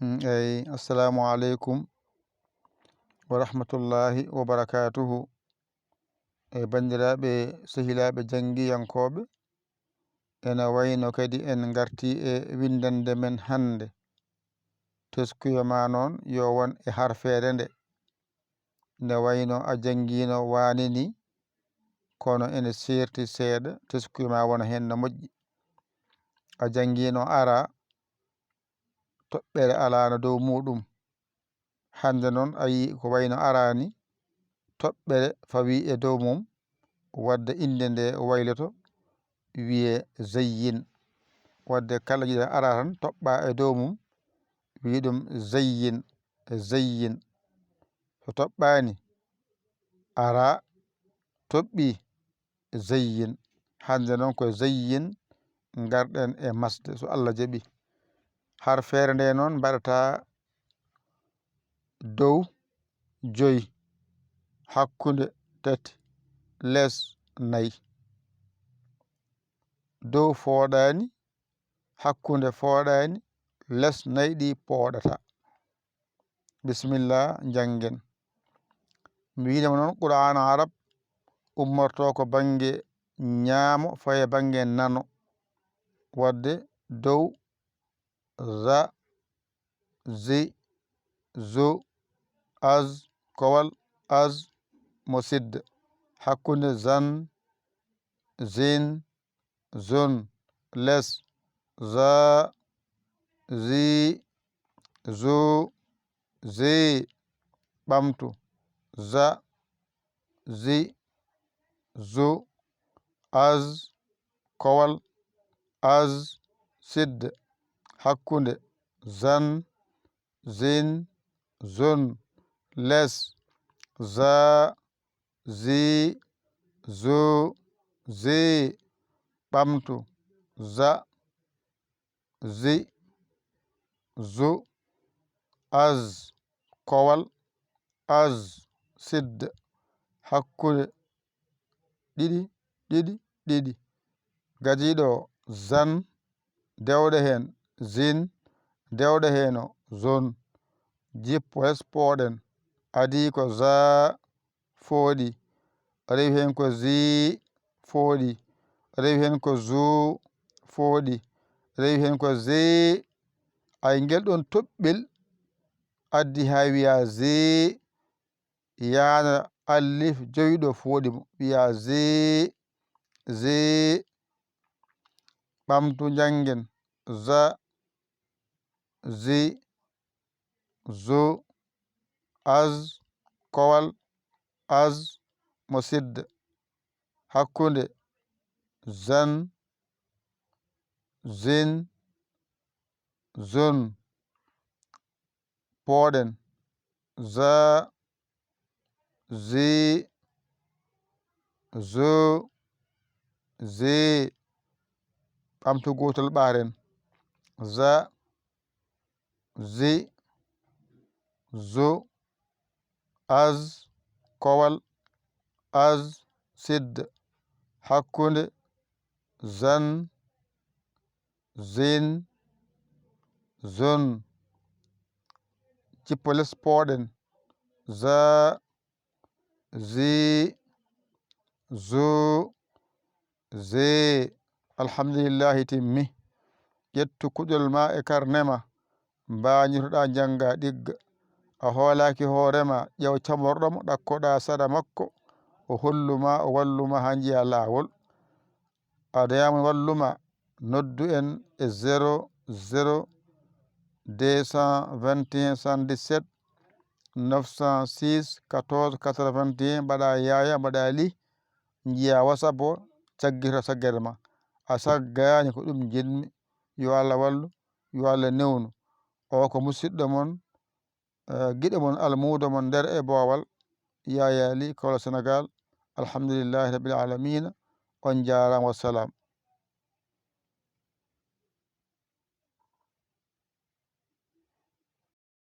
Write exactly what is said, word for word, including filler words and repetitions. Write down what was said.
Mm, eyi, assalamu aleykum wa rahmatullahi wa barakatuhu. E banndiraaɓe, sehilaaɓe janngiyankooɓe, ena wayno kadi en ngartii e winndannde men hannde. Teskuya ma noon yo won e harfeere nde. Nde wayno a janngiino waane ni, kono ene seerti seeɗa, teskuya ma won heen no moƴƴi. A janngiino ara, toɓɓere alaano dow muuɗum. Hannde noon a yii ko wayno araani, toɓɓere fawii e dow mum, wadde innde nde wayloto wiyee zayyin. Wadde kala jiɗa ara tan toɓɓa e dow mum, wii ɗum zayyin, zayyin. So toɓɓaani ara, toɓɓii zayyin. Hannde noon ko zayyin ngarɗen e masde, so Allah jaɓi. Harfeere nde noon mbaɗata dow joyi, hakkunde tati, les nayi. Dow fooɗaani, hakkunde fooɗaani, les nayi ɗi pooɗata. Bisimilla, njanngen. Mi wiinoma noon, Qur'aana Arab ummorto ko bannge ñaamo, faye bannge nano. Wadde dow, za, zi, zu, az, kowal, az, mo sidda. Hakkunde zan, zin, zun, les, za, zi, zu, zi, ɓamtu, za, zi, zu, az, kowal, az, sidda, hakkunde, zan, zin, zun, les, za, zi, zu, zi, ɓamtu, za, zi, zu, az, kowal, az, sidda, hakkunde, ɗiɗi, ɗiɗi, ɗiɗi. Gadiiɗo o, zan, dewɗe heen, zin, dewɗe heen o, zon. Jippo les pooɗen. Adii ko za, fooɗi. Rewi heen ko zi, fooɗi. Rewi heen ko zu, fooɗi. Rewi heen ko zi. Ay, ngel ɗoon toɓɓel addi haa wiyaa zi, yaana alif jowiɗo fooɗi mo, wiyaa zi, zi. Ɓamtu, njanngen. Za, zi, zu, az, kowal, az, mo sidda. Hakkunde, zan, zin, zun. Pooɗen, za, zi, zu, zi. Ɓamtu gootal ɓaaren. Za, zi, zu, az, kowal, az, sidda. Hakkunde, zan, zin, zun. Jippo les pooɗen. Za, zi, zu, zi. Alhamdulillahi, timmi. Ƴettu kuɗol ma e karne ma, mbañotoɗaa njannga ɗigga. A hoolaaki hoore ma, ƴeew camorɗo mo, ɗakkoɗaa sara makko, o hollu ma, o wallu ma haa njiyaa laawol. A dañaama wallu ma, noddu en e zéro zéro deux cent vingt et un soixante-dix-sept neuf cent six quatorze quatre-vingt-un, mbaɗa yaaya, mbaɗa li, njiya WhatsApp o, caggita saggere ma. A saggaani, ko ɗum njiɗmi. Yo Allah wallu, yo Allah newnu. O ko musidɗo mon, eh, giɗo mon, almuudo mon nder e boowal, Yaya Ly, Kaolack, Sénégal. Alhamdulillahi Rabbil Alamina. On njaaraama, wassalam.